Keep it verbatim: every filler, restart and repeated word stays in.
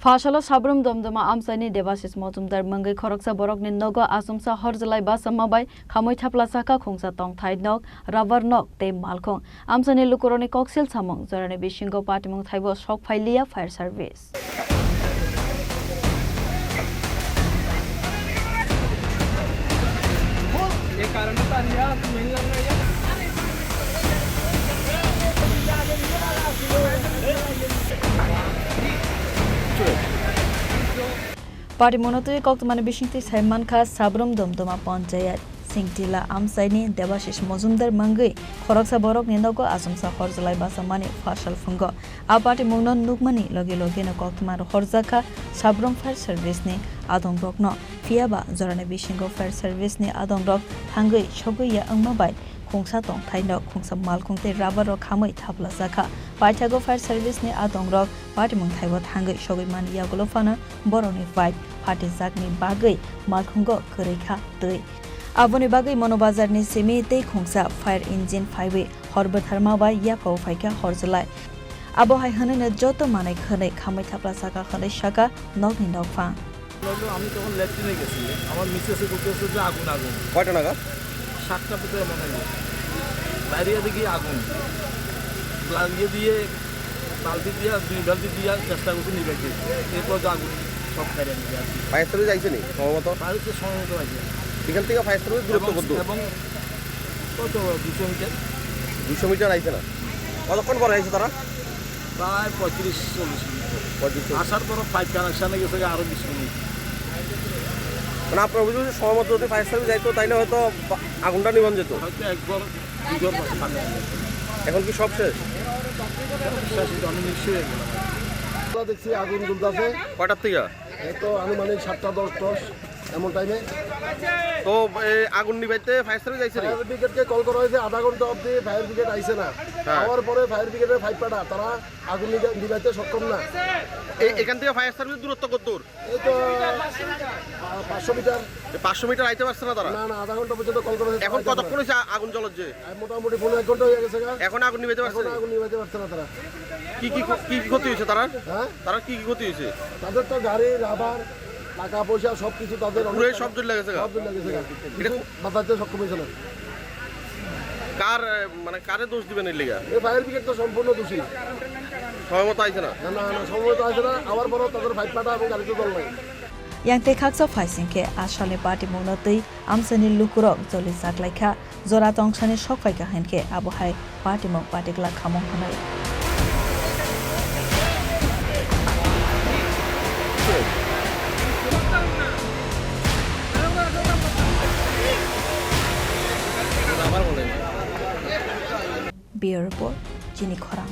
Phasalo Sabrum Domdoma amchaini Debashis Mojumdar mungwi khoroksa borokni nogo achomsa horjlai bachama bai khamwi thaplasakha khungsa tongthai nok, rubber nok tei malkhung. Amchaini lukurokni koksil samung jorani bisingo patimung thaibo sok phailiya fire service. Patimungno twi koktwmani bisingtwi sai mankha Sabrum Domdoma Panchayat. Singtila amchaini Debashis Mojumdar mungwi khoroksa borokni nogo achomsa horjlai bachamani phasal phungo. A patimungno nukmani logi logino koktwma rohorjakha Sabrum Fire Service ni adongrokno. Phiyaba jorani bisingo Fire Service ni adongrok thangwi sogwi ya wngma bai khungsa tongthai nok, khungsa malkhung tei rubber rok khamwi thaplajakha. Paithago Fire Service ni adongrok patimung thaibo thangwi sogwi mani yagulo phano borokni pipe phatijakni bagwi malkhungo kwrwi kha twi. Aboni bagwi Mono Bazar ni simi tei khungsa fire engine phaiwi hor bwtharma bai yakao phaikha horjlai. Abo hai hwnwino joto manwi khwnwi khamwi thaplasakha hwnwi sakha nokni nokphang. আমি তখন ল্যাট্রিনে গেছি, আমার মিসেসে বলতেছে যে আগুন, আগুন। কয়টা নাগাদ? সাতটা ভিতরে মনে হয়। বাইরে দেখি আগুন। লা-, ইয়ে দিয়ে, বালতি দিয়ে, দুই বালতি দিয়ে চেষ্টা করছি নিভাইতে। এরপর তো আগুন সব খাইয়ে নিয়ে আর কি। ফায়ার সার্ভিস আইছে নি সম্ভবত? ফায়ার সার্ভিস সম্ভবত আইছে। এখান থেকে ফায়ার সার্ভিস দূরত্ব এবং, কত দূর? এবং কত? দুশো মিটার। দুশো মিটার আইছে না? কতক্ষণ পরে আইছে তারা? প্রায় পঁয়ত্রিশ চল্লিশ মিনিট। পঁয়ত্রিশ চল্লিশ। আসার পর পাইপ কানেকশনে গেছে গিয়ে আরো বিশ মিনিট। মানে আপনার অভিযোগ হচ্ছে সময় মতো যদি ফায়ার সার্ভিস যাইতো তাইলে হয়তো বা-, আগুনটা নিভানো যেত। হয়তো একবার, দুইবার পাইপ কানেকশন গেছে। এখন কি সব শেষ? শেষ তো আমি নিশ্চয়ই একবার। আমরা দেখছি আগুন জ্বলতেছে। কয়টার থেকে? এই তো আনুমানিক সাতটা দশ, দশ এমন টাইমে। তো এই আগুন নিভাইতে ফায়ার সার্ভিস আইছে নি? ফায়ার ব্রিগেডকে কল করা হয়েছে, আধা ঘন্টা অবধি ফায়ার ব্রিগেড আইছে না। হ্যাঁ। আওয়ার পরে ফায়ার ব্রিগেডের ফাইভ পাটা তারা আগুন নিভা-, নিভাইতে সক্ষম না। এই, এখান থেকে ফায়ার সার্ভিস দূরত্ব কত দূর? এই তো, আহ, পাঁচশো মিটার। এই পাঁচশো মিটার আইতে পারছে না তারা? না, না, আধা ঘন্টা পর্যন্ত কল করা হয়েছে, এখন আইতে পারে না। কতক্ষণ হয়েছে আ-, আগুন জ্বলছে? আর মোটামুটি পৌনে এক ঘন্টা হয়ে গেছে গা। এখন আগুন নিভাইতে পারছে এখন না? আগুন নিভাইতে পারছে না তারা। কি কি ক্ষ-, কি কি ক্ষতি হয়েছে তারার? হ্যাঁ? তারার কি কি ক্ষতি হয়েছে? তাদের তো গাড়ি, রাবার, টাকা পয়সা সবকিছু তাদের অনেক পুরোই টাকা, সব জ্বলে গেছে গা? সব জ্বলে গেছে গা। এটা কিছু বাঁচাতে সক্ষম হয়েছে না। কার, এ, মানে কারে দোষ দিবেন এর লিগা? এই ফায়ার ব্রিগেড তো সম্পূর্ণ দোষী। সময় মতো আইছে না? না, না, না, সময় মতো আইছে না। আবার বড় তাদের ফাইভ পাটা এবং গাড়িতে জল নাই। Yang tei khaksa phaising khe a salni patimungno twi amchaini lukurok joli chaklaikha. Jora tongsani sok phaikha hinkhe abo hai patimung patigla khamung hwnwi. Bureau Report, Chini Khorang.